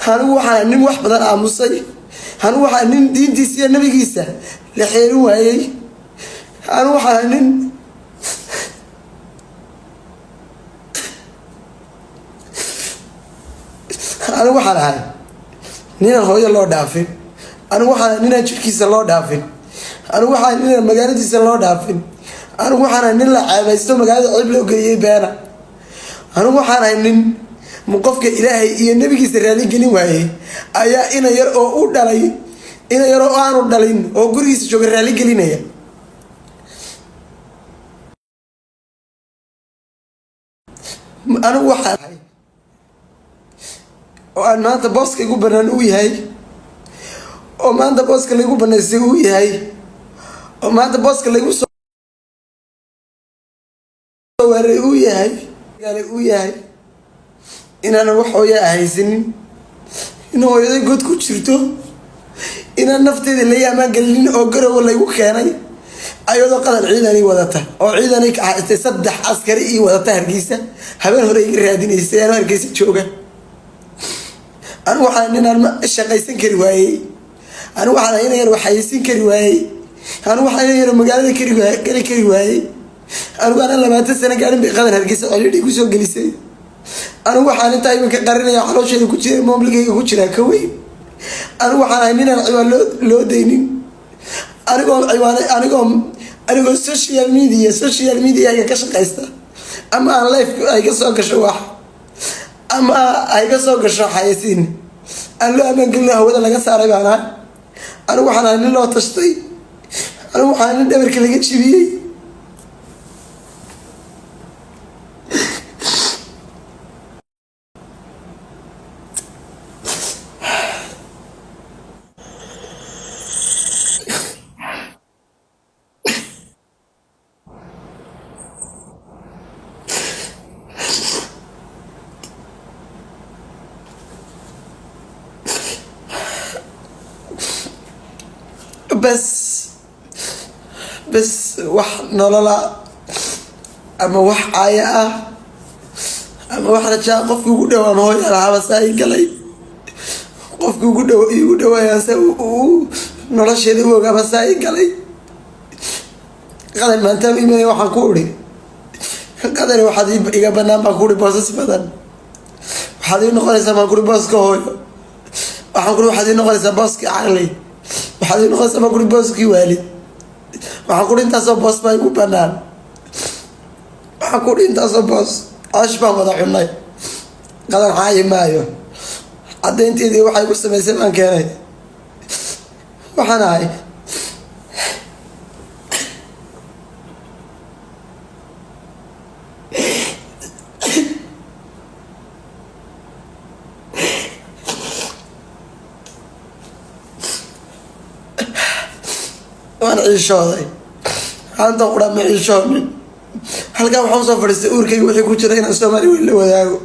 Anigu waxaan nin wax badan aamusay. Anigu waxaa nin diintiisa iyo nabigiisa la xeerin waayey. Anigu waxaan nin anigu waxaan ahay ninaan hooyo loo dhaafin. Anigu waxaan ahay ninaan jirkiisa loo dhaafin. Anigu waxaan ninaan magaaladiisa loo dhaafin. Anigu waxaan ahay nin la ceebaysto, magaalada ceeb loo geeyey beena. Anigu waxaan ahay nin qofka Ilaahay iyo nabigiisa raali gelin waayey ayaa ina yar oo u dhalay, ina yar oo aanu dhalin oo gurigiisa jooga raali gelinaya. Anigu waxaan ahay oo aan maanta booska igu banaan uu yahay, oo maanta booska laygu banaystay uu yahay, oo maanta booska laygu soo weeraray uu yahay, uu yahay inaanan wax hooya ahaysanin, in hooyaday god ku jirto, inaan nafteeda lay amaan gelinin, oo Garowa laygu keenay ayadoo Qadan ciidani wadata, oo ciidani haystay 3 askari ii wadata, Hargeysa habeen hore iga raadinaysay anoo Hargeysa jooga. Anigu waxaan ninaan shaqaysan kari waayey. Anigu waxaan ina yar waxaysin kari waayey. Anigu waxaan ina yar magaalada kari geli kari waayey. Anigu anaa 20 sano gaarin bay Qadan Hargeysa cidhiidhi kusoo gelisay. Anigu waxaan intaa iminka qarinaya caloosheeda ku jira, moobligayga ku jiraa ka weyn. Anigu waxaan ahay ninaan ciwaan loo daynin. Anigoo ciwaan, anigoo social mediaga ka shaqaysta, ama aan live ay ka soo gasho wax, ama ay ka soo gasho xayasiin, aan loo amaan gelin, hawada laga saaray baan ahay. Anigu waxaan ahay nin loo tashtay. Anigu waxaan nin dhabarka laga jibiyey. Bas bas, wax nolola ama wax caaya ah ama wax rajaa, qofki ugu dhow ama hooya lahaaba saa ii galay. Qofki ugu dhow iigu dhawaayaan u nolosheeda u ogaaba saa ii galay. Qadan maantaan imanaya waxaan ku uri, Qadani, waxaad iga banaan baan ku uri boosas badan. Waxaad ii noqonaysaa baan kuri booska hooyo. Waxaan kuri waxaad ii noqonaysaa booskii caqli. Waxaad ii noqonaysaa baan kuri booskii waalid. Waxaan kuri intaasoo boos baa igu banaan. Waxaan kuri intaasoo boos coosh baan wada cunay. Qadan caayi maayo, caddaynteedii waxay ku samaysay baan keenay. Waxaan ahay waan ciishooday haanta qura ma ciishoonin. Halkan waxaan usoo fadhiistay uurkayga wixii ku jira inaan Soomaali weyn la wadaago.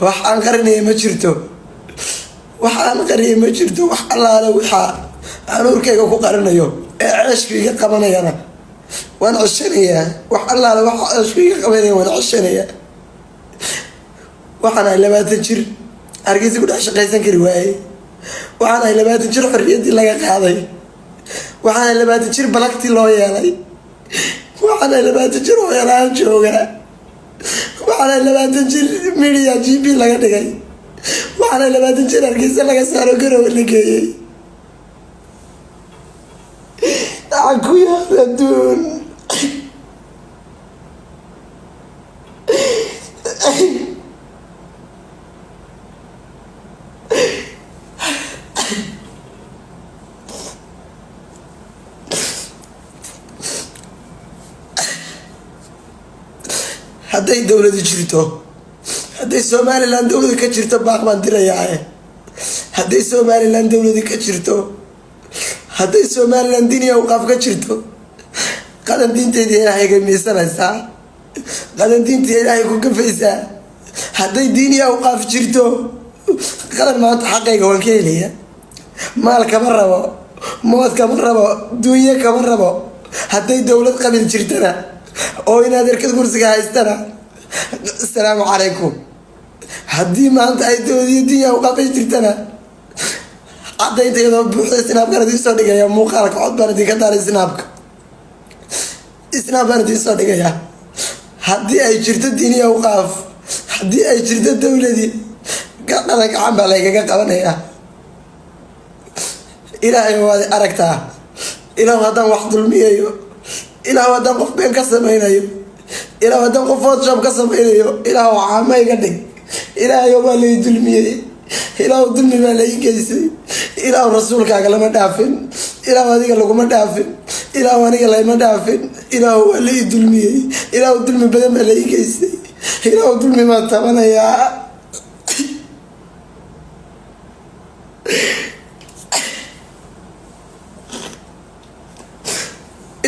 Wax aan qarinaya ma jirto, wax aan qariyay ma jirto. Wax allaale waxaa aan uurkayga ku qarinayo ee ceeshku iga qabanayana waan ceshanayaa. Wax allaale waxa ceeshku iga qabanaya waan ceshanayaa. Waxaan ahay 20 jir Hargeysa ku dhex shaqaysan kari waayey. Waxaan ahay 20 jir xorriyaddii laga qaaday. Waxaan ahay 20 jir balagtii loo yeelay. Waxaan ahay 20 jir oo yaraan jooga. Waxaan ahay 20 jir media GP laga dhigay. Waxaan ahay 20 jir Hargeysa laga saaro, Garowe la geeyey. Waxaan ku yaal adduun. Hadday dowladi jirto, hadday Somaliland dowladi ka jirto, baaq baan dirayaaye. Hadday Somaliland dowladi ka jirto, hadday Somaliland diin iyo awqaaf ka jirto, Qadan diinteedii Ilaahay ga miisanaysaa, Qadan diintii Ilaahay ku gafaysaa. Hadday diin iyo awqaaf jirto, Qadan maanta xaqayga waan ka helaya. Maal kama rabo, mood kama rabo, duunyo kama rabo. Hadday dowlad qabiil jirtana oo inaad erkad kursiga haystana, asalaamu calaykum. Haddii maanta ay dowladiyo dinya uqaafay jirtana, caddaynta iyadoo buuxda Snapkan idiin soo dhigaya. Muuqaalka cod baan idinka daaray, Snapka, Snap baan idiin soo dhigayaa. Haddii ay jirto diiniya awqaaf, haddii ay jirto dowladii, qada gacan baa laygaga qabanayaa. Ilaahay waad aragtaa. Ilaah, haddaan wax dulmiyayo, Ilaah, haddaan qof been ka samaynayo, Ilaah, haddaan qof Photoshop ka samaynayo, Ilaah, caama iga dhig. Ilaahay, waa lay dulmiyey. Ilaah, dulmi baa lai geystay. Ilaah, rasuulkaaga lama dhaafin. Ilaah, adiga laguma dhaafin. Ilaah, aniga layma dhaafin. Ilaah, waa lai dulmiyey. Ilaah, dulmi badan baa lai geystay. Ilaah, dulmi baan tabanayaa.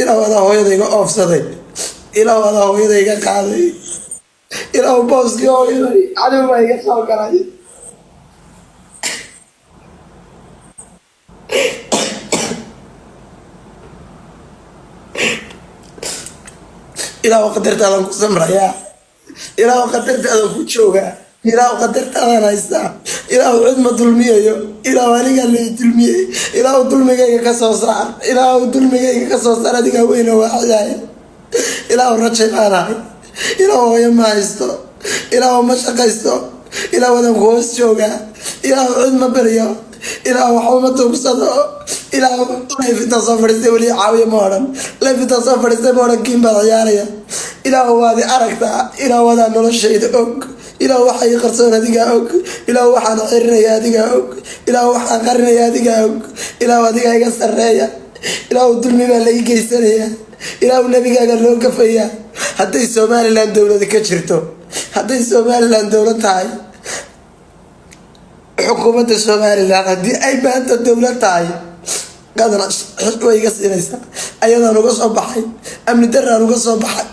Ilaah, adaa hooyada iga oofsaday. Ilaah, adaa hooyada iga qaaday. Ilaah, booskii hooyaday cadow baa iga soo galay. Ilaah, qadartaadaan ku samrayaa. Ilaah, qadartaadaan ku joogaa. Ilaah, qadartaadaan haystaa. Ilaah, cid ma dulmiyayo. Ilaah, anigaa lay dulmiyey. Ilaah, dulmigayga ka soo saar. Ilaah, dulmigayga ka soo saar. Adigaa weyna waaxidahay. Ilaah, rajay baan ahay. Ilaah, hooyo ma haysto. Ilaah, ma shaqaysto. Ilaah, wadaan ku hoos joogaa. Ilaah, cid ma baryo. Ilaah, waxba ma tuugsado. Ilaah, live intaan soo fadhiistay weli caawiya ma odhan. Live intaan soo fadhiistay ma odhan kiin baad ciyaaraya. Ilaah, waadi aragtaa. Ilaah, wadaa noloshayda og. Ilaah, waxa ii qarsoon adigaa og. Ilaah, waxaan xirinaya adigaa og. Ilaah, waxaan qarinaya adigaa og. Ilaah, adigaa iga sarreeya. Ilaah, dulmi baa lai geysanaya. Ilaah, nabigaaga loo gafayaa. Hadday Somaliland dowlada ka jirto, hadday Somaliland dowlad tahay, xukuumadda Somaliland haddii ay maanta dowlad tahay, qadna way iga siinaysaa. Ayadaan uga soo baxay, amni daraan uga soo baxay.